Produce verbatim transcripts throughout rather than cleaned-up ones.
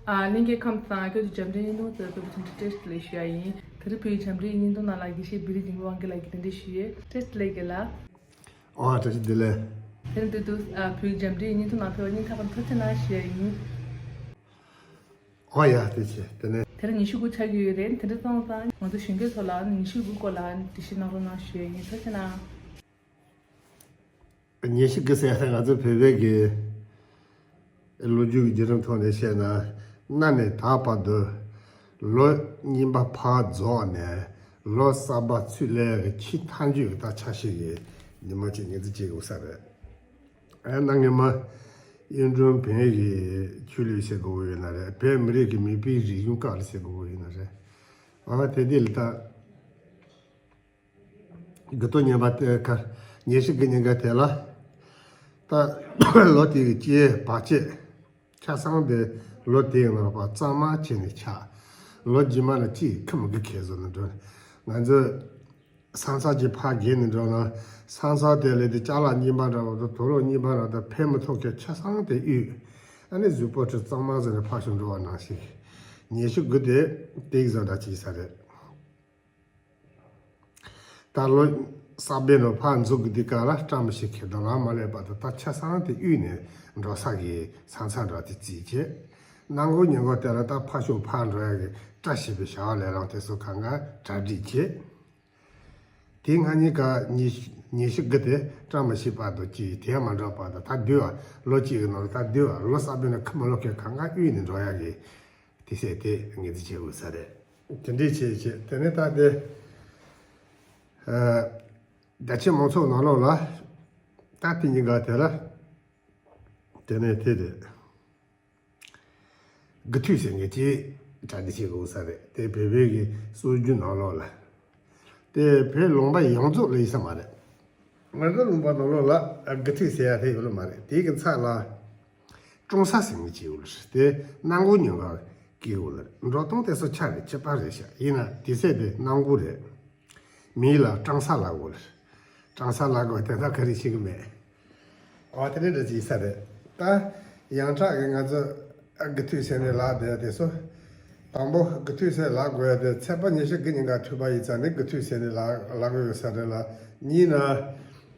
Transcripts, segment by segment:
ཨ། ལྷན་རྒྱས་ཁམས་བཟང་། ཁྱོད་ཀྱི་འཆམ་མཐུན་བརྙན་ཐུང་ཟེར་བའི་བརྙན་ཐུང་བཀྲ་ཤིས་བདེ་ལེགས་ཞུ་ཡ་ཡིན། དེ་རིང་བོད་ཀྱི་འཆམ་མཐུན་བརྙན་ཐུང་ནང་ལ་དགེ་བཤེས་བི་རི་འཇིགས་མེད་དབང་རྒྱལ་ལགས་ཀྱིས་གདན་འདྲེན་ཞུས་ཡོད། བཀྲ་ཤིས་བདེ་ལེགས་རྒན་ལགས། ཨོ། བཀྲ་ཤིས་བདེ་ལེགས། དེ་རིང་དུས་དུས་ཨ། བོད་ཀྱི་འཆམ་མཐུན་བརྙན་ཐུང་ནང་ཕེབས་པར་སྙིང་ཐག་པ་ནས་ཐུགས་རྗེ་གནང་ཞུ་ཡ་ཡིན། ཨོ་ཡ། དེ་བྱས་དེ་ནས། དེ་རིང་ཉི་ཤུ་དགུ་ཆགས་ཀྱི་ཡོད་རེད། དེ་འདྲ་སོང་ཙང་ང་ཚོ་གཞོན་སྐྱེས་ཚོ་ལ་ཉི་ཤུ་དགུ་སྐོར་ལ་འགྲེལ་བཤད་གནང་རོགས་གནང་ཞུ་ཡ་ཡིན། ཐུགས་རྗེ་གནང་། ཉི་ཤུ་དགུ་ཟེར་ཡ་ང་ཚོ་བོད་པའི་གི་ལོ་རྒྱུས་ཀྱི་བརྒྱུད་རིམ་ཐོག་ནས་བཤད་ན། གནའ་ནས་ད་བར་དུ་ལོ་རྙིང་པ་ཕར་རྫོགས་ནས་ལོ་གསར་པ་ཚུར་སླེབས་ཀྱི་ཕྱི་མཐའ་མཇུག་གི་ད་ཆ་ཤས་ཀྱི་ཉི་མ་གཅིག་ངེས་འཛིན་བྱེད་དགོས་ས་རེད། ཨ། གནའ་སྔ་མ་གཡུང་དྲུང་བོན་གྱི་ཆོས་ལུགས་བྱེད་དགོས་ཡོད་ན་རེད། བོད་མི་རིགས་ཀྱི་མིད་པའི་རིག་གཞུང་སྐོར་ལ་བྱེད་དགོས་ཡོད་ན་རེད། ཨ། དེ་དེ་ལ་ད། དགུ་སྟོང་ཉིས་པ་དེ་ཁ། ཉི་ཤུ་དགུ་ཉིན་ག་དེ་ལ། ད་ལོ་དེ་གི་སྐྱེས་བར་ཆད་ཆ་ཚང་དེ་ལོ་དེ་གི་ནང་ལ་ཕར་གཙང་མ་བྱས་ནས་ཆགས། ལོ་རྗེས་མ་ལ་གཅིག་ཁམས་དགུ་ཁེལ་བཟོ་ནས་འགྲོ། ང་ཚོ་ས་མཚམས་ཀྱི་ཕར་བརྒལ་ནས་འགྲོ་ན། ས་མཚམས་དེ་ལས་དེ་ཅ་ལག་རྙིང་པ་འདྲ་བོ་དང་དུག་ལོག་རྙིང་པ་འདྲ་བོ་དང་ཕན་མི་ཐོགས་མཁན་ཆ་ཚང་དེ་གཡུགས། ཨ་ནི་གཟུགས་པོ་ཁྲི་གཙང་མ་བཟོས་ནས་ཕར་ཕྱོགས་འགྲོ་བ་ནང་བཞིན། ཉི་ཤུ་དགུ་དེ་དེ་གི་བཟོ་འདྲ་བྱས་ས་རེད། ད་ལོ་གསར་པའི་ནང་ཕར་འཛུགས་ཀྱི་དུས་སྐབས་ལ་བཀྲ་མི་ཤིས་ཁེ་དང་ལ་མ་སླེབས་པ་དང་། ད་ཆ་ཚང་དེ་གཡུགས་ནས་འགྲོ་ས་གི་ས་མཚམས་འདྲ་དེ་རྩིས་བྱས། གནམ་སྒོ་ཉི་སྒོ་དེ་ལ་ད་ཕར་ཕྱོགས་ཕར་འགྲོ་ཡ་གི་བཀྲ་ཤིས་པའི་བྱ་བ་ལས་རང་དེ་ཚོ་གང་ག་གྲ་སྒྲིག་བྱས། དེ་སྔ་ཉིན་ག་ཉི་ཉི་ཤུ་དགུ་དེ་བཀྲ་མི་ཤིས་པ་དང་གཅིག་དེ་མ་འགྲོ་བ་དང་། ད་དུས་བ་ལོ་གཅིག་གི་ནང་ལ་ད་དུས་བ་ལོ་གསར་པའི་ནང་ཁ་མ་ལོ་ཁེ་གང་ག་གཡུགས་ནས་འགྲོ་ཡ་གི་དེ་ཟེར་དེ་ངེས་འཛིན་བྱེད་དགོས་ས་རེད། དེ་འདྲས་བྱས་བྱས་དེ་ནས་ད་དེ། ཨ། བརྒྱ་ཆེན་མང་ཚོགས་ནང་ལོགས་ལ་ད་དེ་ཉིན་ག་དེ་ལ་དེ་ནས་དེ་རེད། དགུ་ཐུག་ཟེར་མཁན་ཅིག་གྲ་སྒྲིག་བྱེད་དགོས་ས་རེད། དེ་བོད་པའི་གི་སྲོལ་རྒྱུན་ནང་ལོགས་ལ། དེ་བོད་ལུང་པ་ཡོངས་རྫོགས་ལ་ཡིན་ས་མ་རེད། ང་ཚོ་ལུང་པ་ནང་ལོགས་ལ་དགུ་ཐུག་ཟེར་ཡ་དེ་ཡོད་ལ་མ་རེད། དེ་གི་ཚབ་ལ་ཀྲོང་གསར་ཟེར་མཁན་ཅིག་ཡོད་ལ་རེད། དེ་གནམ་སྒོ་ཉི་སྒོ་གི་ཡོད་ལ་རེད། འབྲོག་སྟོང་དེ་ཚོ་ཆ་རེད། ཁྱད་པར་རེད་ཤག་ཡིན་ན་དེ་ཚད་དེ་གནམ་སྒོ་རེད། མིང་ལ་ཀྲང་ས་ལབ་དགོས་ལ། ཀྲང་ས་ལབ་དགོས་དེ་ད་ག་རེ་ཤེས་གི་མེད། ཨོ། དེ་ནས་འདྲ་ཅིག་ས་རེད། ད་ཡང་ཁྲག་གི་ང་ཚོ་དགུ་ཐུག་ཟེར་ནས་ལབ་བསྡད་དེ་ཚོ། དང་པོ་དགུ་ཐུག་ཟེར་ལབ་དགོས་ཡ་དེ་ཚེས་པ་ཉི་ཤུ་དགུ་ཉིན་ག་ཐུག་པ་ཡིན་ཙང་ནི་དགུ་ཐུག་ཟེར་ནས་ལབ་ལབ་དགོས་ཡོད་ས་རེད་ལ། གཉིས་ན།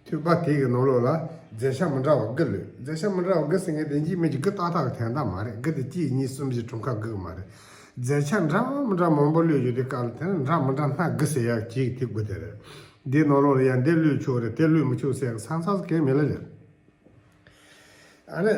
ཐུག་པ་དེ་གི་ནང་ལོགས་ལ་རྫས་ཆ་མི་འདྲ་བ་དགུ་ལོས། རྫས་ཆ་མི་འདྲ་བ་དགུ་ཟེར་མཁན་དེ་འཇིགས་མེད་ཀྱི་དགུ་ཏག་ཏག་གི་དོན་དག་མ་རེད། དགུ་དེ་གཅིག་གཉིས་གསུམ་བཞི་གྲངས་ཀ་དགུ་མ་རེད། རྫས་ཆ་འདྲ་མི་འདྲ་མང་པོ་ལོས་ཡོད་དུས་སྐབས་ལ་དེ་ནི་འདྲ་མི་འདྲ་སྣ་དགུ་ཟེར་ཡག་གཅིག་དེ་དགུ་དེ་རེད། འདིའི་ནང་ལོགས་ལ་ཡང་འདི་ལོས་ཆོག་རེད། དེ་ལོས་མི་ཆོག་ཟེར་ཡག་ས་མཚམས་གང་མེད་ལ་རེད། ཨ་ནི་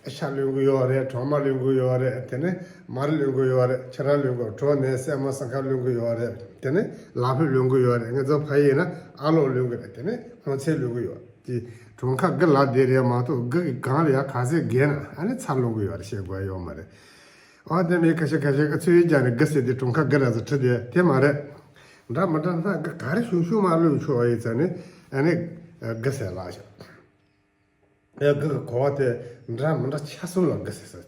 ཤ་ལོན་གི་ཡོད་རེད། གྲོག་མ་ལོན་གི་ཡོད་རེད། དེ་ནས་མར་ལོན་གི་ཡོད་རེད། ཕྱུ་ར་ལོན་གི། གྲོ་ནས་སྲན་མ་སྲན་ཁ་ལོན་གི་ཡོད་རེད། དེ་ནས་ལ་ཕུག་ལོན་གི་ཡོད་རེད། ང་ཚོ་ཕ་ཡིན་ན་ཨ་ལོག་ལོན་གི་རེད། དེ་ནས་སྔོ་ཚལ་ལོན་གི་ཡོད། དེ་གྲངས་ཀ་དགུ་ལ་དེ་རེད་མ་གཏོགས་དགུ་གི་སྒང་ལ་ཡ་ག་ཚད་བརྒལ་ན་ཨ་ནི་ཚར་ལོན་གི་ཡོད་རེད་བཤད་དགོས་ཡོད་མ་རེད། ཨ། དེ་མིན་ཁ་ཤས་ཁ་ཤས་ཀྱིས་ཚོད་ཡིན་རྒྱག་ནས་དགུ་ཟེར་དེ་གྲངས་ཀ་དགུ་ར་ཟེར་བྲིས་དེ་དེ་མ་རེད། འདྲ་མི་འདྲ་སྣ་དགུ་ག་རེ་ཞུ་ཞུ་མ་ལོས་ཆོག་ཡིན་ཙང་ནི་ཨ་ནི་དགུ་ཟེར་ལགས་ཤག་ཨེ། དགུ་གི་གོ་བ་དེ་འདྲ་མི་འདྲ་ཆ་གསུམ་ལ་དགུ་ཟེར་ཟེར།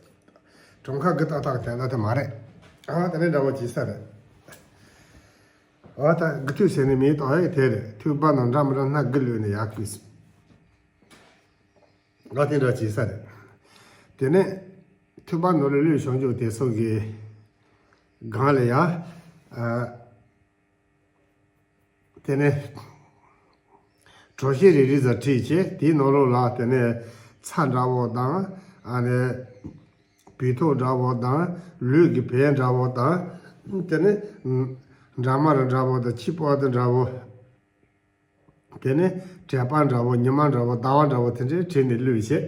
གྲངས་ཀ་དགུ་ཏག་ཏག་དེ་འདྲ་དེ་མ་རེད། ཨ། དེ་ནས་འདྲ་བོ་བྱེད་ས་རེད། ཨ། ད་དགུ་ཐུག་ཟེར་ནས་མིང་བཏགས་ཡག་དེ་རེད། ཐུག་པ་ནང་འདྲ་མི་འདྲ་སྣ་དགུ་ལོས་ནས་ཡག་གི། ཨ། དེ་འདྲ་བྱེད་ས་རེད། དེ་ནས་ཐུག་པ་ནང་ལོས་ལོས་བྱང་ཆུབ་དེ་ཚོ་གི་སྒང་ལ་ཡ། ཨ། དེ་ནས་གྲོ་ཞིབ་རེ་རེ་ཙམ་བྲིས་བྱས། དེའི་ནང་ལོགས་ལ་དེ་ནས་ཚྭ་འདྲ་བོ་དང་། ཨ་ནི་བོད་ཐུག་འདྲ་བོ་དང་། ལུག་གི་བལ་འདྲ་བོ་དང་། དེ་ནས་འབྲ་མར་འདྲ་བོ་དང་། ཁྱི་པོ་ཏི་འདྲ་བོ། དེ་ནས་དྲེག་པ་འདྲ་བོ། ཉི་མ་འདྲ་བོ། ཟླ་བ་འདྲ་བོ་དེ་འདྲས་བྲིས་ནས་བླུགས་བྱས།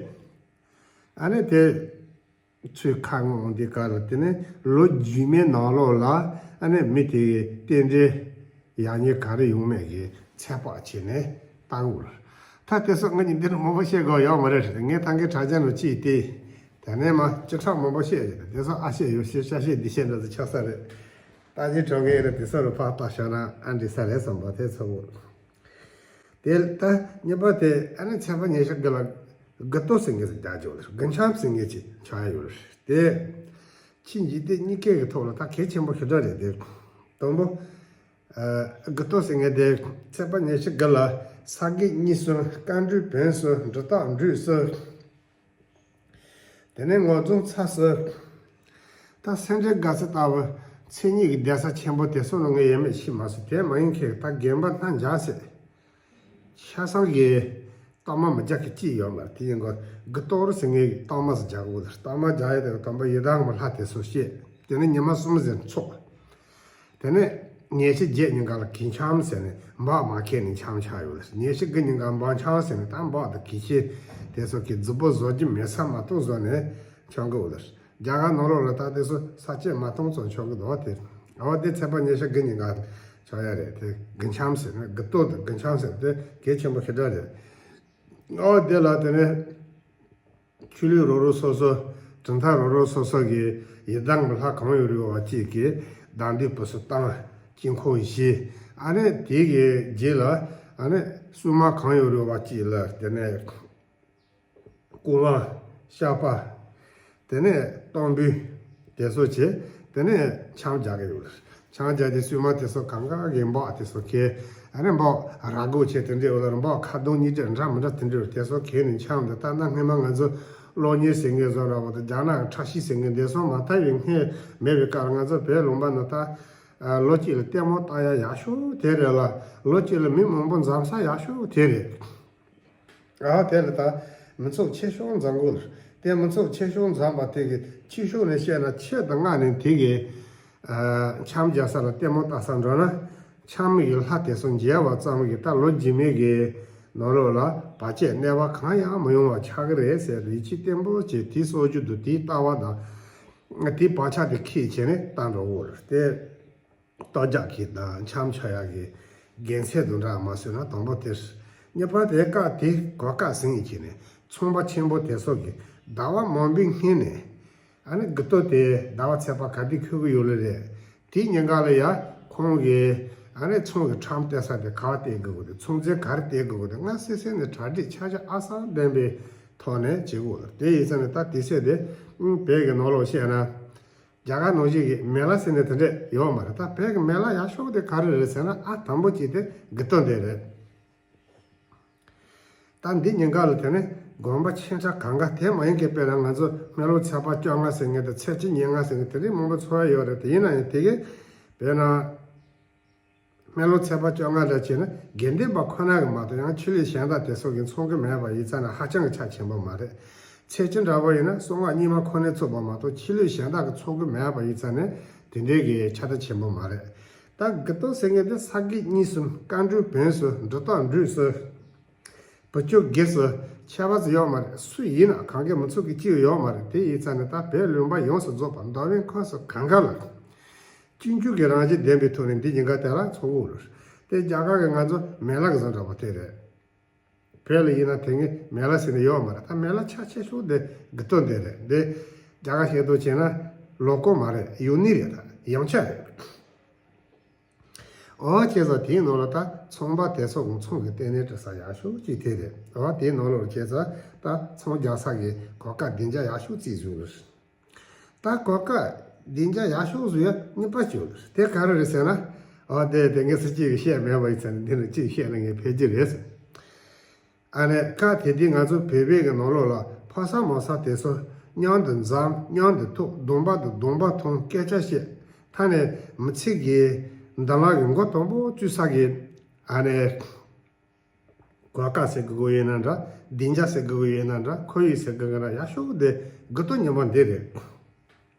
ཨ་ནི་དེ་ཚོའི་ཁ་ངོ་འོང་དུས་སྐབས་ལ་དེ་ནས་ལོ་རྗེས་མའི་ནང་ལོགས་ལ་ཨ་ནི་མི་དེ་གི་རྟེན་འབྲེལ་ཡག་ཉེས་ག་རེ་ཡོང་མེད་ཀྱི་ཚོད་དཔག་བྱས་ནས་བལྟ་དགོས་ལ། ད་དེ་ཚོ་ང་གཉིས་འདིར་མང་པོ་བཤད་དགོས་ཡོད་མ་རེད། ངས་ད་གིན་དྲ་རྒྱ་ནང་ཅིག་བལྟས། དེ་ནས་མ་སྤྱི་ཁྲག་མང་པོ་བཤད་ཡོད། དེ་ཚོ་ཨ་བཤད་ཡོད་བཤད། ཤ་བཤད་འདི་བཤད་འདྲ་ཚོ་ཆགས་ས་རེད། ད་ཅི་གྲོང་ཁྱེར་རེད། དེ་ཚོ་རུ་ཕར་ལྟ་བཞག་ན་ཨ་འགྲིག་ས་རེད་བསམ་པ་དེ་ཚོ། དེ་ལྟ་གཉིས་པ་དེ་ཨ་ནི་ཚེས་པ་ཉི་ཤུ་དགུ་ལ་དགུ་སྟོད་ཟེར་མཁན་ཟེར་རྒྱག་ཆོག་ལ། དགུ་འཆམ་ཟེར་མཁན་ཅིག་ཆགས་ཡོད་རེད། དེ་ཕྱི་འཇིག་རྟེན་གཉིས་ཀའི་གི་ཐོག་ལ་ད་གལ་ཆེན་པོ་ཞེ་དྲག་རེད། དེ་དང་པོ། ཨ། དགུ་སྟོད་ཟེར་མཁན་དེ་ཚེས་པ་ཉི་ཤུ་དགུ་ལ་ས་དགེ་བསྙེན་གསོལ། བཀའ་འགྲོས་བོན་གསོལ། འབྲུ་བརྟག་འགྲུས་གསོལ། དེ་ནས་ངོ་རྫོང་ཚ་གསོལ། ད་སེ་འབྲས་དགའ་ཚལ་ལྟ་བུ་མཚན་ཉིད་ཀྱི་གདན་ས་ཆེན་པོ་དེ་ཚོ་ནང་ངས་ཡས་མས་ཤེས་མ་སོང་། དེ་མ་ཡིན་མཁན་ད་དགོན་པ་སྣ་འཇག་ཟེར། ཆ་ཚང་གི་གཏའ་མ་མི་རྒྱག་གི་ཅི་ཡོད་མ་རེད། དེ་ཡིན་གོ་དགུ་གཏོར་ཟེར་མཁན་གྱི་གཏའ་མ་ཟིག་རྒྱག་དགོས་རེད། གཏའ་མ་རྒྱག་ཡས་དེ་དང་པོ་ཡི་དམ་གྱི་ལྷ་དེ་ཚོ་བཤད། དེ་ནས་ཉི་མ་གསུམ་ཟིན་ཚོགས། དེ་ནས་ཉི་ཤུ་བརྒྱད་ཉིན་ག་ལ་གུར་འཆམ་ཟེར་ནས་འབག་མ་ཁྱེར་ནས་འཆམ་འཆམ་ཡོད་ལ། ཉི་ཤུ་དགུ་ཉིན་ག་འབག་འཆམ་ཟེར་ནས་ད་འབག་དང་གུར་ཆེན་དེ་ཚོ་གི་རྫི་པོ་བཟོ་རྒྱུ་མེད་ས་མ་གཏོགས་བཟོ་ནས་འཆམ་གི་ཡོད་ལ། རྒྱ་གར་ནང་ལོགས་ལ་ད་དེ་ཚོ་ས་བཅད་མ་གཏོང་ཙང་ཆོག་གི་འདུག་དེ། འོ་དེ་ཚེས་པ་ཉི་ཤུ་དགུ་ཉིན་ག་ཆོག་ཡ་རེད། དེ་གུར་འཆམ་ཟེར་ན་གུར་གཏོར་དང་གུར་འཆམ་ཟེར་དེ་གལ་ཆེན་པོ་ཞེ་དྲག་རེད། འོ་དེ་ལ་དེ་ནས། ཆོས་ལུགས་རོ་རོ་སོ་སོ། གྲུབ་མཐའ་རོ་རོ་སོ་སོ་གི་ཡི་དམ་གྱི་ལྷ་གང་ཡོད་རེད་བ་གཅིག་གི་བདག་མདུན་བུ་སུ་བཏང་། དཀྱིལ་འཁོར་བཞི། ཨ་ནི་དེ་གི་རྗེས་ལ་ཨ་ནི་སྲུང་མ་གང་ཡོད་རེད་བ་གཅིག་ལ་དེ་ནས་སྐུ་དབང་། ཤག་པ། དེ་ནས་གཏོར་འབུལ། དེ་ཚོ་བྱས། དེ་ནས་འཆམ་རྒྱག་གི་ཡོད་རེད། ཆང་རྒྱ་དེ་སུས་མ་དེ་ཚོ་གང་ག་གི་འབག་དེ་ཚོ་ཁེ། ཨ་ནི་འབག་ར་སྒོ་ཆེ་དེ་འདྲས་འོ་ལར་འབག་ཁ་གདོང་གཉིས་འདྲས་འདྲ་མི་འདྲ་དེ་འདྲས་དེ་ཚོ་ཁེ་ནས་འཆམ་འདི་ལྟ་ན་སྔས་མ་ང་ཚོ་གློག་བརྙན་ཟེར་མཁན་བཟོ་འདྲ་བོ་དང་རྒྱ་ནག་གི་ཁྲ་ཤིས་ཟེར་མཁན་དེ་ཚོ་མ་ཐར་བའི་སྔས་མེད་པའི་སྐབས་ང་ཚོ་བོད་ལུང་པ་ནང་ད་ལོ་གཅིག་ལ་ལྟད་མོ་ལྟ་ཡ་ཡག་ཤོས་དེ་རེད་ལ། ལོ་གཅིག་ལ་མི་མང་པོ་འཛོམས་ས་ཡག་ཤོས་དེ་རེད། ཨ་དེ་ལ་ད་མི་ཚོགས་ཆེ་ཤོས་འཛོམས་དགོས། དེ་མི་ཚོགས་ཆེ་ཤོས་འཛོམས་པ་དེ་གི་ཆེ་ཤོས་ནས་བཤད་ན་ཆེད་དུ་མངགས་ནས་དེ་གི་ཨ་འཆམ་རྒྱག་ས་ལ་ལྟད་མོ་ལྟ་ས་འགྲོ་ན། འཆམ་གྱི་ལྷ་དེ་ཚོ་མཇལ་བ་ཙམ་གྱིས་ད་ལོ་རྗེས་མའི་གི་ནང་ལོགས་ལ་བར་ཆད་གནོད་པ་གང་ཡང་མི་ཡོང་བ་ཆགས་ཀྱི་རེད་ཟེར། ཡིད་ཆེས་བརྟན་པོ་བྱས་དེའི་སྲོལ་རྒྱུན་དུ་དེའི་ལྟ་བ་དང་དེའི་བག་ཆགས་དེ་ཁྱེར་བྱས་ནས་བཏང་འགྲོ་དགོས་རེད་དེ། གཏོར་རྒྱག་གི་དང་འཆམ་འཆམ་ཡག་གི་དགེ་མཚན་དུ་འདྲ་མ་བཟོས་ན་དང་པོ་དེར། གཉིས་པ་དེ་སྐབས་དེ་གོ་སྐབས་ཟིན་ཡིན་གྱི་ནས་ཚོང་པ་ཆེན་པོ་དེ་ཚོ་གིས་ཟླ་བ་མང་པོའི་སྔོན་ནས་ཨ་ནི་དགུ་ཐོག་དེ་ཟླ་བ་ཚེས་པ་ག་དུས་འཁོད་ཀྱི་ཡོད་ལེ་རེད། དེའི་ཉིན་ག་ལ་ཡ་ཁོང་གིས་ཨ་ནི་ཚོང་གི་ཁྲམ་སྟེར་ས་དེ་ག་བ་སྟེར་དགོས་དགོས་དེ་ཚོང་རྫས་ག་རེ་སྟེར་དགོས་དགོས་དེ་སྔ་སེ་སེ་ནས་གྲ་སྒྲིག་ཆ་ཆ་ཨ་སང་ལྡན་པའི་ཐོག་ནས་བྱེད་དགོས་དེ་ཡིན་ཙང་ནས་ད་དེ་ཚེ་དེ་བོད་ཀྱི་ནང་ལོགས་བཤད་ན། རྒྱ་གར་ནང་བཞིན་གྱི་མེ་ལ་ཟེར་ནས་དེ་འདྲས་ཡོད་མ་རེད། ད་བོད་ཀྱི་མེ་ལ་ཡག་ཤོས་དེ་ག་རེ་རེད་ཟེར་ན་ཨ་དང་པོ་གཅིག་དེ་དགུ་ཐོག་དེ་རེད། ད་འདི་ཉིན་ག་ལ་དེ་ནས་དགོན་པ་ཆེ་ཕྲ་གང་ག་དེ་མ་ཡིན་གྱི་དཔེར་ན་ང་ཚོ་སྨན་ལོ་ཚེས་པ་བཅོ་ལྔ་ཟེར་མཁན་དང་ཚེས་བཅུ་ཉེར་ལྔ་ཟེར་མཁན་དེ་འདྲས་མང་པོ་ཚོར་ཡ་ཡོད་རེད། དེ་ཡིན་ན་ཡང་དེ་གས་དཔེར་ན། སྨན་ལོ་ཚེས་པ་བཅོ་ལྔ་ལ་བྱས་ན་དགེ་འདུན་པ་ཁོ་ན་གི་མ་གཏོགས་ཡང་ཆོས་ལུགས་གཞན་དག་དེ་ཚོ་གི་འཚོང་གི་མེད་པ་ཡིན་ཙང་ན་ཧ་ཅང་གི་ཆ་ཆེན་པོ་མ་རེད། ཚེས་བཅུ་འདྲ་པོ་ཡིན་ན་གསང་སྔགས་རྙིང་མ་ཁོ་ནའི་ཚོགས་པ་མ་གཏོགས་ཆོས་ལུགས་གཞན་དག་གི་འཚོང་གི་མེད་པ་ཡིན་ཙང་ནས་དེ་འདྲའི་གི་ཆ་ད་ཆེན་པོ་མ་རེད། ད་དགུ་ཐོག་ཟེར་མཁན་དེ་ས་དགེ་བསྙེན་སོ་བཀའ་འགྲོའི་བོན་སོ་འབྲུ་རྟགས་འགྲོས་སོ། བུ་ཆུ་དགེ་སོ་ཁྱད་པར་ཟིག་ཡོད་མ་རེད། སུ་ཡིན་ན་གང་གའི་མི་ཚོགས་ཀྱི་སྐྱིད་ཡོད་མ་རེད། དེ་ཡིན་ཙང་ནས་ད་བོད་ལུང་པ་ཡོངས་སུ་རྫོགས་པ་འདོད་པའི་ཁོངས་སུ་གང་ག་ལ། སྤྱོད་འཇུག་གི་རང་བཞིན་ལྡན་པའི་ཐོག་ནས་འདི་ཉིན་ཀ་དེ་ལ་འཚོགས་དགོས་རེད། དེ་རྒྱ་གར་གྱི་ང་ཚོ་མེ་ལ་གི་བཟོ་འདྲ་པོ་དེ་རེད། བོད་ལ་ཡིན་ན་དེ་ངས་མེ་ལ་ཟེར་ནས་ཡོད་མ་རེད། ད་མེ་ལ་ཆ་ཆེ་ཤོས་དེ་དགུ་ཐོག་འདི་རེད། འདི་རྒྱ་གར་ཤེས་རྟོགས་བྱས་ན་ལོ་ཀོ་མ་རེད། ཡུལ་ནི་རེད། ད་ཡང་ཆ་རེད། ཨོ་ཁྱེད་ཚོ་དེའི་ནང་ལ་ད་ཚོང་པ་དེ་ཚོ་གི་ཚོང་གི་ལྟེ་གནས་གྲུབ་ས་ཡག་ཤོས་གཅིག་དེ་རེད། ཨོ་དེའི་ནང་ལ་ཁྱེད་ཚོ་ད་ཚོང་རྒྱག་ས་གི་གོ་སྐབས་བདེ་འཇགས་ཡག་ཤོས་རྩིས་བཟོས་རེད། ད་གོ་སྐབས་བདེ་འཇགས་ཡག་ཤོས་བཟོ་ཡ་གཉིས་པ་ཅིག་ཡོད་རེད། དེ་ག་རེ་རེད་ཟེར་ན། ཨོ་དེ་དེ་ངས་སུ་གཅིག་གིས་བཤད་མེད་པ་ཡིན་ཙང་འདི་ནས་གཅིག་བཤད་ན་ངས་ཕལ་གྱི་རེད་ཟེར། ཨ་ནི་སྐབས་དེ་དུས་ང་ཚོ་བོད་པའི་གི་ནང་ལོགས་ལ་ཕོ་གསར་མོ་གསར་དེ་ཚོ་མཉམ་དུ་འཛོམས། མཉམ་དུ་ཐུག། གདོང་པ་དང་གདོང་པ་མཐོང་། སྐད་ཆ་བཤད། ད་ནི་མི་ཚེ་གི་འདུན་ལམ་གི་མགོ་དང་པོ་བཙུགས་ས་གི་ཨ་ནི་གོ་སྐབས་ཟེར་དགོས་ཀྱི་ཡོད་ན་འདྲ། བདེ་འཇགས་ཟེར་དགོས་ཀྱི་ཡོད་ན་འདྲ། ཁོར་ཡུག་ཟེར་དགོས་ཀྱི་ན་ཡག་ཤོས་དེ་དགུ་ཐོག་ཉིན་མོ་འདི་རེད།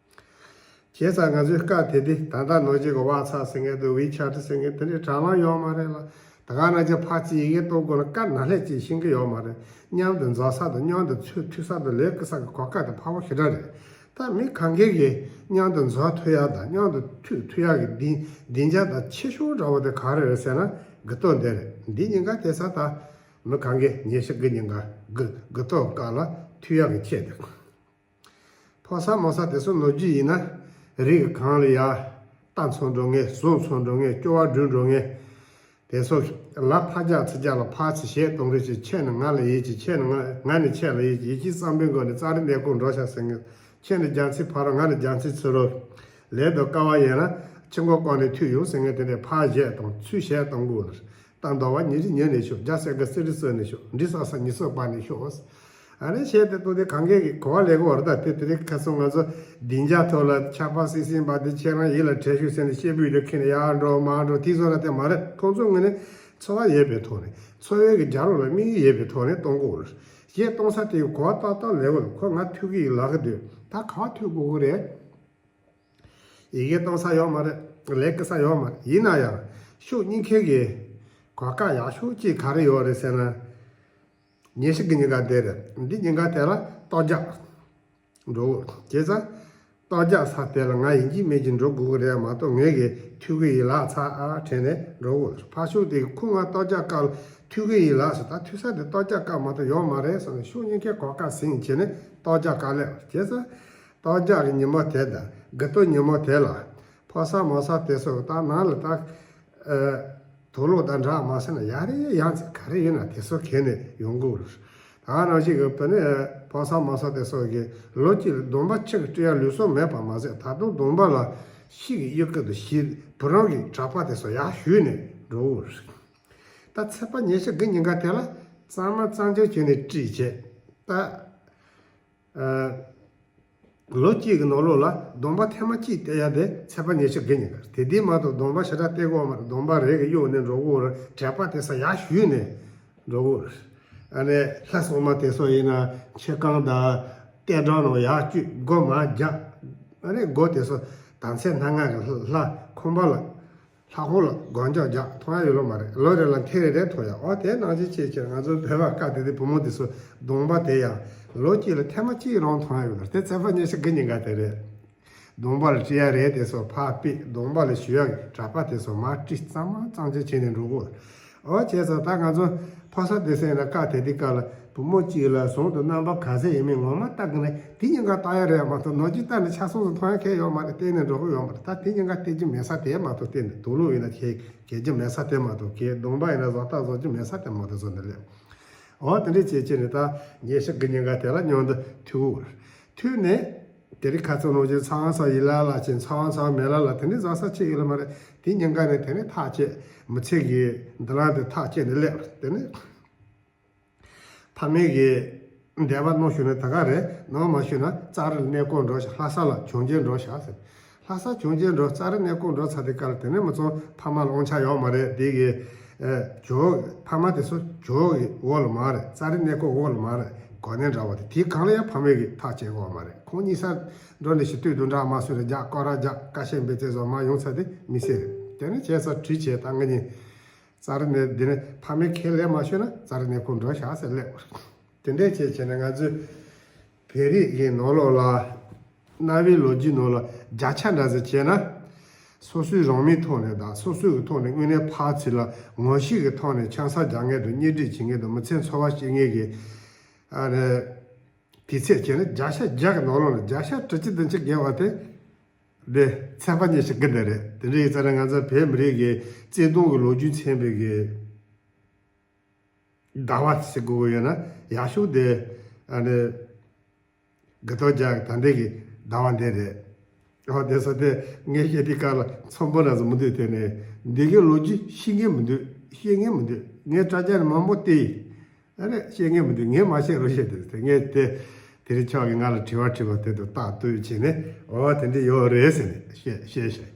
བྱས་ཙང་ང་ཚོའི་སྐབས་དེ་དུས་ད་ལྟ་ནང་བཞིན་གྱི་ཝ་ཚབ་ཟེར་མཁན་དང་ཝི་ཆེ་ཊི་ཟེར་མཁན་དེ་འདྲའི་དྲ་ལམ་ཡོད་མ་རེད་ལ། ད་ག་ནང་བཞིན་ཕར་ཅིག་ཡི་གེ་གཏོང་དགོས་ན་སྐབས་ན་ལྷད་ཅིག་ཤེས་ཀྱི་ཡོད་མ་རེད། མཉམ་དུ་འཛོམས་ས་དང་མཉམ་དུ་ཚུར་ཐུག་ས་དང་ལས་ཀྱི་ས་གི་གོ་སྐབས་དེ་འཕར་པོ་ཞེ་དྲག་རེད། ད་མི་གང་གས་ཀྱིས་མཉམ་དུ་འཛོམས་ཐུབ་ཡག་དང་མཉམ་དུ་ཐུག་ཐུབ་ཡག་གི་བདེ་བདེ་འཇགས་དང་ཆེ་ཤོས་འདྲ་བོ་དེ་ག་རེ་རེད་ཟེར་ན་དགུ་ཐོག་འདི་རེད། འདི་ཉིན་ཀ་དེ་ས་ད་མི་གང་གས་ཉི་ཤུ་དགུ་ཉིན་ཀ་དགུ་དགུ་ཐོག་སྐབས་ལ་ཐུག་ཡག་གི་ཆེད་དུ། ཕོ་གསར་མོ་གསར་དེ་ཚོ་ནོར་རྒྱུ་ཡིན་ན་རི་གི་གངས་ལ་ཡར་རྟ་འཚོང་འགྲོ་མཁན། ཟོག་འཚོང་འགྲོ་མཁན། སྐྱོ་བ་སྒྲུག་འགྲོ་མཁན་དེ་ཚོ་ལ་ཕར་རྒྱག་ཚུར་རྒྱག་ལ་ཕར་ཚུར་གཞས་གཏོང་རེས་བྱེད། ཁྱེད་ནི་ང་ལ་ཡིད་ཆེས། ཁྱེད་ནི་ང་ང་ནི་ཁྱེད་ལ་ཡིད་ཆེས། ཡིད་ཆེས་བསམ་པའི་སྒོ་ནས་ཙཱ་རི་གནས་སྐོར་འགྲོ་ཤག་ཟེར་མཁན། ཁྱེད་ནི་རྒྱ་མཚོའི་ཕ་རོལ། ང་ནི་རྒྱ་མཚོའི་ཚུར་རོལ། ལས་དང་དཀའ་བ་ཡིན་ན་ཆུ་མགོ་ཀོ་ནས་ཐུག་ཡོང་ཟེར་མཁན་དེ་འདྲས་ཕར་གཞས་གཏོང་ཚུར་གཞས་གཏོང་དགོས་ལ། རྟ་འདོ་བ་ཉིན་རེ་ཉིན་ནས་ཤོག་རྒྱ་སེ་ག་སི་རི་སི་ནས་ཤོག་འབྲི་ས་ས་ཉི་ཚོ་པ་ནས་ཤོག་ཨ་ནི་བཤད་དེ་ཏོ་དེ་གང་གས་ཀྱི་གོ་བ་ལེན་གོ་བར་ད་དེ་དེ་རིང་ཁ་སང་ང་ཚོ་བདེ་འཇགས་ཐོག་ལ་ཆར་པ་སིང་སིང་བབས་དེ་ཁྱེད་རང་ཡིད་ལ་དྲན་ཤོག་ཟེར་ནས་སྐད་འབོད་དེ་ཁྱེར་ནས་ཡར་འགྲོ་མར་འགྲོ་དེ་བཟོ་ན་དེ་མ་རེད། ཁོང་ཚོའི་ངོས་ནས་འཚོ་བ་ཡོད་པའི་ཐོག་ནས་འཚོ་བའི་གི་རྒྱབ་ལོགས་ལ་དམིགས་ཡུལ་ཡོད་པའི་ཐོག་ནས་གཏོང་དགོས་རེད། གཞན་གཏོང་ས་དེ་གོ་བ་ཏག་ཏག་ལེན་དགོས་རེད། ཁོ་ང་ཐུག་གི་ཡིན་ལབ་གི་འདུག་ད་ག་བ་ཐུག་དགོས་གི་རེད། ཡི་གེ་གཏོང་ས་ཡོད་མ་རེད། ལས་ཀྱི་ས་ཡོད་མ་རེད། ཡིན་ན་ཡང་ཕྱོགས་གཉིས་ཀའི་གི་གོ་སྐབས་ཡག་ཤོས་གཅིག་ག་རེ་ཡོད་རེད་ཟེར་ན། ཉིན་ཞག་གི་ཉིན་ག་དེ་རེད། འདི་ཉིན་ག་དེ་ལ་ལྟོ་རྒྱག་འགྲོ་དགོས། བྱས་ཙང་ལྟོ་རྒྱག་ས་དེ་ལ་ང་ཡིན་གཅིག་མིན་གཅིག་འགྲོ་དགོས་ཀྱི་རེད་མ་གཏོགས། ངས་གི་ཐུག་གི་ཡིན་ལབ་ཚར་ཨ་དྲན་ནས་འགྲོ་དགོས། ཕར་ཕྱོགས་དེ་གི་ཁོ་ང་ལྟོ་རྒྱག་སྐབས་ལ་ཐུག་གི་ཡིན་ལབ་སོང་། ད་ཐུག་ས་དེ་ལྟོ་རྒྱག་སྐབས་མ་གཏོགས་ཡོད་མ་རེད་ཟེར་ནས་ཕྱོགས་གཉིས་ཀའི་གོ་སྐབས་ཟིན་བྱས་ནས་ལྟོ་རྒྱག་སྐབས་སླེབས། བྱས་ཙང་ལྟོ་རྒྱག་གི་ཉིན་མོ་དེ་དང་དགུ་སྟོན་ཉིན་མོ་དེ་ལ་ཕོ་གསར་མོ་གསར་དེ་ཚོ་ད་ནང་ལ་ད་ཨ་དུག་ལོག་དང་འདྲ་མ་ཟེར་ན་ཡ་རེ་ཡང་ཚེ་ག་རེ་ཡིན་ན་དེ་ཚོ་གྱོན་ནས་ཡོང་དགོས་རེད། ད་ནང་བཞིན་གྱི་བུ་ནི་ཕོ་གསར་མོ་གསར་དེ་ཚོ་གི་ལོ་གཅིག་ལ་སྡོམ་པ་ཆུ་གི་སྤྲོད་ཡ་ལུགས་སྲོལ་མེད་པ་མ་ཟད། ད་དུང་སྡོམ་པ་ལ་ཤི་གི་གཡུག་གི་དུ་ཤི་བུ་རང་གི་གྲྭ་པ་དེ་ཚོ་ཡར་ཞུས་ནས་འགྲོ་དགོས་རེད། ད་ཚེས་པ་ཉི་ཤུ་དགུ་ཉིན་ག་དེ་ལ་གཙང་མ་གཙང་རྐྱང་བྱས་ནས་བཀྲིས་བྱས། ད་ཨ་ལོ་གཅིག་གི་ནང་ལོགས་ལ་སྡོམ་པ་ཐེངས་མ་གཅིག་སྟེར་ཡ་དེ་ཚེས་པ་ཉི་ཤུ་དགུ་ཉིན་ག་རེད། དེ་དུས་མ་གཏོགས་སྡོམ་པ་ཞེ་དྲག་སྟེར་དགོས་མ་རེད། སྡོམ་པ་རེ་གི་གཡུག་ནས་འགྲོ་དགོས་རེད། གྲྭ་པ་དེ་ཚོ་ཡར་ཞུས་ནས་འགྲོ་དགོས་རེད། ཨ་ནི་ལྷ་སྲུང་མ་དེ་ཚོ་ཡིན་ན་ཁྱི་རྐང་དང་ཏེ་སྒྲོམ་ནང་ཡར་བཅུག་སྒོ་མར་རྒྱག་ཨ་ནི་སྒོ་དེ་ཚོ་དམ་ཚིག་སྣ་ལྔ་གི་ལྷ་ཁང་པ་ལ། ལྷ་ཁང་ལ་སྒོ་ལྕགས་རྒྱག་མཐོང་ཡ་ཡོད་ལོ་མ་རེད། ལོ་རེ་ལ་ཐེངས་རེ་རེ་མཐོང་ཡ། འོ་དེ་ནང་བཞིན་བྱས་བྱས་ང་ཚོ་བོད་པ་སྐབས་དེ་དུས་བུ་མོ་དེ་ཚོ་སྡོམ་པ་དེ་ཡང་ལོ་གཅིག་ལ་ཐེངས་མ་གཅིག་རང་མཐོང་ཡ་ཡོད་ལ། དེ་ཚེས་པ་ཉི་ཤུ་དགུ་ཉིན་ག་དེ་རེད། སྡོམ་པ་ལ་སྤྲད་ཡ་རེད། དེ་ཚོ་ཕར་ཕུད། སྡོམ་པ་ལ་ཞུ་ཡ་གི་གྲྭ་པ་དེ་ཚོ་མར་བཀྲིས། གཙང་མ་གཙང་རྐྱང་བྱས་ནས་འགྲོ་དགོས། འོ་བྱས་ཙང་ད་ང་ཚོ་ཕོ་གསར་སྡེ་ཚན་ལ་སྐབས་དེ་དུས་སྐབས་ལ་བུ་མོ་གཅིག་ལ་ཟུང་དུ་རྣམ་པ་ག་ཚད་ཡིན་མིན་ངོ་མ་བལྟ་གི་ནས་དེ་ཉིན་ག་བལྟ་ཡ་རེད་མ་གཏོགས། ནོར་གྱི་བལྟ་ནས་ཆ་ཚང་དུ་མཐོང་ཡ་གང་ཡོད་མ་རེད། གཏན་ནས་འགྲོ་གི་ཡོད་མ་རེད། ད་དེ་ཉིན་ག་སྟེར་རྒྱུ་མེད་ས་དེ་མ་གཏོགས། གཏན་ནས་དུག་ལོག་ཡིན་ན་ཁྱེད་གྱོན་རྒྱུ་མེད་ས་དེ་མ་གཏོགས། ཁྱེད་སྡོམ་པ་ཡིན་ན་བཟོ་ལྟ་བཟོ་རྒྱུ་མེད་ས་དེ་མ་གཏོགས་བཟོ་ནས་སླེབས། འོ་དེ་འདྲས་བྱས་བྱས་ནས་ད་ཉི་ཤུ་དགུ་ཉིན་ག་དེ་ལ་མཉམ་དུ་ཐུག་ཐུག་ནས། དེ་རིང་ཁ་སང་ནང་བཞིན་ཚང་ས་ཡིན་ལ་ལ་ཅན་ཚང་ས་མེད་ལ་ལ་དེ་འདྲས་བཟོ་ས་ཆེ་ཡོད་ལ་མ་རེད། དེ་ཉིན་ག་ནས་དེ་ནས་ཐག་བཅད། མི་ཚེ་གི་འདི་ལ་དེ་ཐག་བཅད་ནས་སླེབས། དེ་ནས་ཕ་མེས་ཀྱི་འདས་པ་ནང་ཞུ་ན་ད་ག་རེད། ནང་མ་ཞུ་ན་ཙཱ་རི་གནས་སྐོར་འགྲོ་ཤག་ལྷ་ས་ལ་བྱོན་རྒྱུ་འགྲོ་ཤག་ཟེར། ལྷ་ས་བྱོན་རྒྱུ་འགྲོ། ཙཱ་རི་གནས་སྐོར་འགྲོ་ཚར་དེ་ག་ལ་དེ་ནས་མི་ཚང་ཕ་མ་ལ་དབང་ཆ་ཡོད་མ་རེད། དེ་གི་ཨེ་ཇོ་ཕ་མ་དེ་ཚོ་ཇོ་གི་འོག་ལ་མ་རེད། ཙཱ་རི་གནས་སྐོར་འོག་ལ་མ་རེད། གོ་གནས་འདྲ་བ་དེ་དེའི་སྒང་ལ་ཡང་ཕ་མེས་ཀྱི་ཐག་བཅད་དགོས་མ་རེད། ཁོང་གཉིས་ས་འགྲོ་ནས་ཞི་སྟོད་དུ་འདྲ་མ་སུ་རེ་རྒྱག་སྐོར་ར་རྒྱག་ཀ་ཤེད་འབད་བརྩོན་བཟོ་མ་ཡོང་ས་དེ་མི་སེ་རེད། དེ་ནས་བྱས་ས་བྲིས་བྱས་ད་ང་གཉིས་ཙཱ་རི་ནས་འདི་ནས་ཕ་མའི་ཁས་ལེན་མ་ཤོད་ན་ཙཱ་རི་ནས་ཁོང་འགྲོ་ཤག་ཟེར་སླེབས། དེ་འདྲས་བྱས་བྱས་ནས་ང་ཚོའི་བོད་རིགས་ཀྱི་ནང་ལོགས་ལ་གནའ་བོའི་ལོ་རྒྱུས་ནང་ལ་བརྒྱ་ཆ་འདྲ་ཟེར་བྱས་ན། སོ་སོའི་རང་མོས་ཐོག་ནས་དང་སོ་སོའི་གི་ཐོག་ནས་དངོས་གནས་ཕར་ཚུར་ལ་ངོ་ཤེས་ཀྱི་ཐོག་ནས་ཆང་ས་རྒྱག་མཁན་དང་གཉེན་སྒྲིག་བྱེད་མཁན་དང་མི་ཚེ་འཚོ་བ་སྐྱེལ་མཁན་གྱི་ཨ་ནི་དུས་ཚོད་བྱས་ན་བརྒྱ་ཆ་བརྒྱ་གི་ནང་ལོགས་ནས་བརྒྱ་ཆ་དྲུག་ཅུ་བདུན་ཅུ་བརྒལ་བ་དེ། འདི་ཚན་པ་ཉི་ཤུ་དགུ་འདི་རེད། དེ་འདྲ་ཡིན་ཙང་ན་ང་ཚོ་བོད་མི་རིགས་ཀྱི་བརྩེ་དུང་གི་ལོ་རྒྱུས་ཚན་པའི་གི་ཟླ་བ་ཟེར་དགོས་ཀྱི་ཡོད་ན་ཡག་ཤོས་དེ་ཨ་ནི་དགུ་ཐོག་བརྒྱ་གི་ད་ལྟའི་གི་ཟླ་བ་འདི་རེད། ཨོ་དེ་ས་དེ་ངས་བཤད་དུས་སྐབས་ལ་ཚོམ་བུ་ར་ཟིག་མི་འདུག་དེ་ནས་འདི་གའི་ལོ་རྒྱུས་ཤེས་མཁན་མི་འདུག་ཤེས་མཁན་མི་འདུག་ངས་དྲ་རྒྱ་ནས་མང་པོ་བལྟས་ཡིན། ཨ་ནི་བཤད་མཁན་མི་འདུག་ངས་མ་བཤད་རོགས་བཤད་དེ་དེ་ངས་དེ་དེ་རིང་ཁྱོད་ཀྱིས་ང་ལ་དྲི་བ་དྲིས་པ་དེ་དང་ཏག་ཏག་བྱས་ནས་འོ་དེ་འདྲ་ཡོད་རེད་ཟེར་ནས་བཤད་བཤད་བཤད།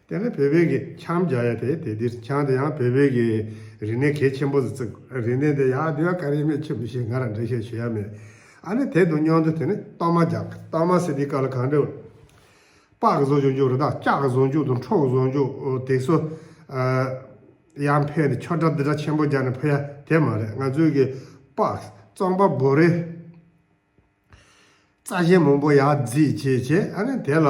དེ་ནས་བོད་པའི་གི་འཆམ་རྒྱག་ཡ་དེ་དེ་དེ་འཆམ་དེ་ཡང་བོད་པའི་གི་རིག་གནས་གལ་ཆེན་པོ་ཟིག་བརྩི། རིག་གནས་དེ་ཡག་དེ་བ་ག་རེ་མེད་ཆེ་མི་ཤེས། ང་རང་འགྲེལ་བཤད་ཞུ་ཡ་མེད། ཨ་ནི་དེ་དང་མཉམ་དུ་དེ་ནས་གཏའ་མ་རྒྱག་གཏའ་མ་ཟེར་དུས་སྐབས་ལ་གང་འདྲ། སྤགས་ཀྱི་བཟོ་བྱུང་རྒྱུ་རེད། ད་ལྕགས་ཀྱི་བཟོ་བྱུང་དང་ཁྲོ་གི་བཟོ་བྱུང་དེ་ཚོ་ཡར་འཕེན་ནས་ཆོ་འདྲ་འདི་འདྲ་ཆེན་པོ་རྒྱག་ནས་འཕེན་ཡ་དེ་མ་རེད། ང་ཚོའི་གི་སྤགས་གཙང་པ་བོ་རེ་རྩ་ཆེན་མང་པོ་ཡར་བརྫིས་བྱས་བྱས། ཨ་ནི་དེ་ལ་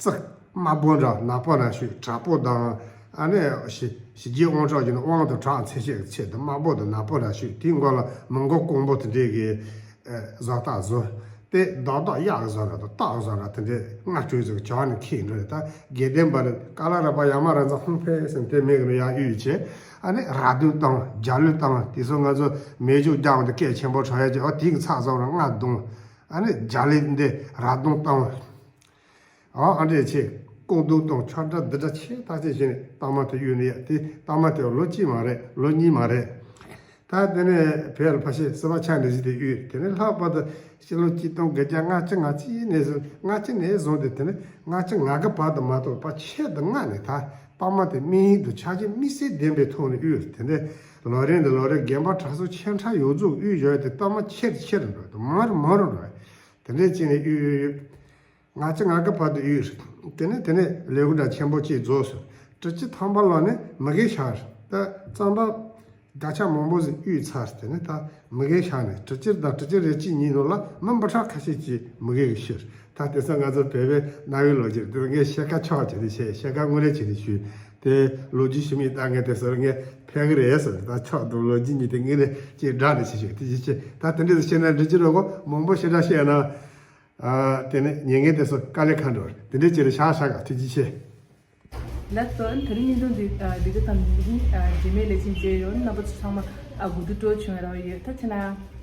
ཙག་དམར་པོ་འདྲ་ནག་པོ་འདྲ་ཞིག་དྲག་པོ་དང་ཨ་ནི་ཞི་ཞི་རྒྱས་དབང་དྲག་གི་ནི་དབང་དང་དྲག་ཚད་ཤེས་ཀྱི་ཚད་དུ་དམར་པོ་དང་ནག་པོ་འདྲ་ཞིག་དེའི་མགོ་ལ་མི་མགོ་ཀོང་པོ་དེ་འདྲས་ཀྱི་བཟོ་ལྟ་བཟོ། དེ་རྡོག་རྡོག་གཡག་བཟོ་འདྲ་དང་སྟག་བཟོ་འདྲ་དེ་འདྲས་ལྔ་བཅུ་ཟིག་བྱས་ནས་ཁྱེར་འགྲོ་རེད། ད་དགེ་ལྡན་པ་རེད། ཀ་ལ་ར་པ་ཡ་མ་ར་ཛ་ཧུང་ཕེ་ཟེར་དེ་མིང་གི་ནི་ཡར་གཡུག་བྱས། ཨ་ནི་ར་གདུང་བཏང་རྒྱ་གླུ་བཏང་དེ་ཚོ་ང་ཚོ་མེ་སྒྱོགས་རྒྱག་འོང་དུས་སྐད་ཆེན་པོ་གྲགས་ཡ་ཅིག་ཨ་དེ་གི་ཚགས་བཟོ་ར་རྔ་བརྡུང་། ཨ་ནི་རྒྱ་གླུ་འདི་ར་གདུང་བཏང་། ཨ་ཨ་འདྲས་བྱས་ཀོང་བརྡུང་བཏང་ཆོ་འདྲ་འདི་འདྲ་ཆེ་ཐག་ཆོད་བྱས་ནས་གཏའ་མ་དེ་གཡུག་ནས་ཡ་དེ་གཏའ་མ་དེ་ལོ་གཅིག་མ་རེད། ལོ་གཉིས་མ་རེད། ད་དེ་ནས་བོད་ལ་ཕལ་ཆེར་སེམས་པ་ཆགས་ནས་ཟིག་དེ་ཡོད། དེ་ནས་ལྷག་པར་དུ་ཕྱི་ལོ་ཆིག་སྟོང་དགུ་བརྒྱ་ལྔ་བཅུ་ང་གཅིག་ནས་བཟུང་། ལྔ་བཅུ་ནས་བཟུང་སྟེ། དེ་ནས་ལྔ་བཅུ་ང་དགུ་བར་དུ་མ་གཏོགས་པ། ཆེད་དུ་མངགས་ནས་ད་པར་མ་དེ་དམིགས་ཡུལ་དུ་ཆ་རྐྱེན་དམིགས་བསལ་ལྡན་པའི་ཐོག་ནས་གཡུགས། དེ་ནས་ལོ་རེ་ནས་ལོ་རེར་རྒན་པ་དྲག་ཤོས་ཆེ་ཕྲ་ཡོངས་རྫོགས་གཡུགས་བཞག་ཡོད་དེ། གཏའ་མ་ཆེ་རུ་ཆེ་རུ་འགྲོ། དེ་མང་རུ་མང་རུ་འགྲོ། དེ་འདྲས་བྱས་ནས་གཡུགས་གཡུགས་གཡུགས། ལྔ་བཅུ་ང་དགུ་བར་དུ་གཡུགས། དེ་ནས་དེ་ནས་ལས་འགུལ་འདྲ་ཆེན་པོ་གཅིག་རྫོགས་སོང་། དྲུག་ཅུ་ཐམ་པ་ལོ་ནས་མི་རྒན་ཤག་རེད། ད་རྩམ་པ་སྒ་ཆ་མང་པོ་ཟིག་གཡུགས་ཚར། དེ་ནས་ད་མི་རྒན་ཤག་ནས་དྲུག་ཅུ་དང་དྲུག་ཅུ་རེ་གཅིག་གཉིས་ནང་ལ་མི་འབུམ་ཕྲག་ཁ་ཤས་ཀྱི་མི་རྒན་གྱིས་ཤི། ད་དེང་སང་ང་ཚོ་བོད་པའི་གནའ་བོའི་ལོ་རྒྱུས་དེ་ངས་ཕྱེད་ཀ་ཆག་བྱས་ནས་བཤད། ཕྱེད་ཀ་དངོས་གནས་བྱས་ནས་ཞུས། དེ་ལོ་རྒྱུས་ཞུ་མི་ད་ངས་དེ་ཚོར་ངས་ཕན་གི་རེད་ཟེར། ད་ཆག་དང་ལོ་རྒྱུས་གཉིས་དེ་ངས་ནས་ཅིག་སྦྲགས་ནས་ཞུ་ཞུ། དེ་ཅི་ཆེ། ད་དེ་འདྲས་བཤད་ན་འགྲིག་གི་རེད་གོ། མང་པོ་ཞེ་དྲག་བཤད་ན། ཨ། དེ་ནས་ཉན་མཁན་དེ་ཚོ་དཀའ་ལས་ཁག་འགྲོ་རེད། དེ་འདྲས་བྱས་ནས་བཞག་བཞག་ག་ཐུགས་རྗེ་ཆེ། ལགས་སོ། དེ་རིང་བརྙན་ཐུང་འདི་ཨ་འདི་ག་ཙམ་ཡིན། ཨ་རྗེས་མའི་ལེ་ཚན་མཇལ་ཡོང་། རྣམ་པ་ཚོ་ཚང་མ་ཨ་གུ་དུ་སྤྲོ་བྱུང་རོགས་ཡོད། ད་ཕྱི་ན།